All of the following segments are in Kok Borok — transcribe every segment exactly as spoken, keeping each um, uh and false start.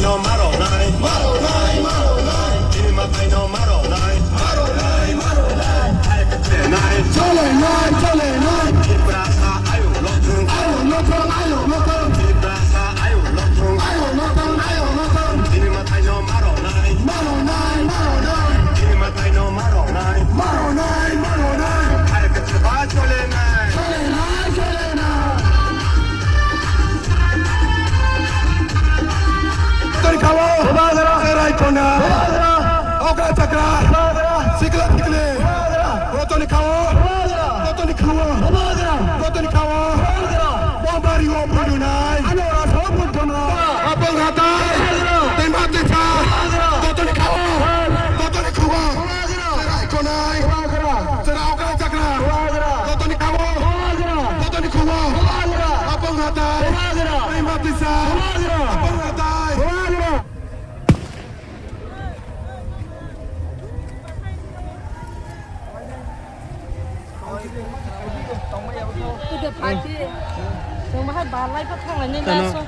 Maroknai, maroknai, maroknai. Chini mathai no maroknai, maroknai, maroknai. Chole nai, chole nai. Tiprasa ayuk lokthung. Ayuk lokthung, ayuk lokthung. Tiprasa ayuk lokthung. Ayuk lokthung, ayuk lokthung. Chini mathai no maroknai, maroknai, maroknai. Chini mathai no maroknai, maroknai, maroknai. Hai kachaba chole nai. Chole nai, chole nai. Kotoni khawo. Bubagra. Serai khona. Bubagra. Okra chakra. Bubagra. Sikla sikli. Bubagra. Kotoni khawo. Bubagra. Kotoni khawo. Bubagra. Kotoni khawo. Bubagra. Bombari o pudunai. Ano rasa pudunai. Apang hatai. Bubagra. Tema tesa. Bubagra. Kotoni khawo. Bubagra. Kotoni khawo. Bubagra. Serai khonai. Bubagra. Serai okra chakra. Bubagra. Kotoni khawo. Bubagra. Kotoni khawo. Bubagra. Apang hatai. Bubagra. Tema tesa. Bubagra. Apang hatai. Bubagra. Chwng bahai balai khe thanglainai. Tano. Laso.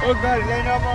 O gari laina mo.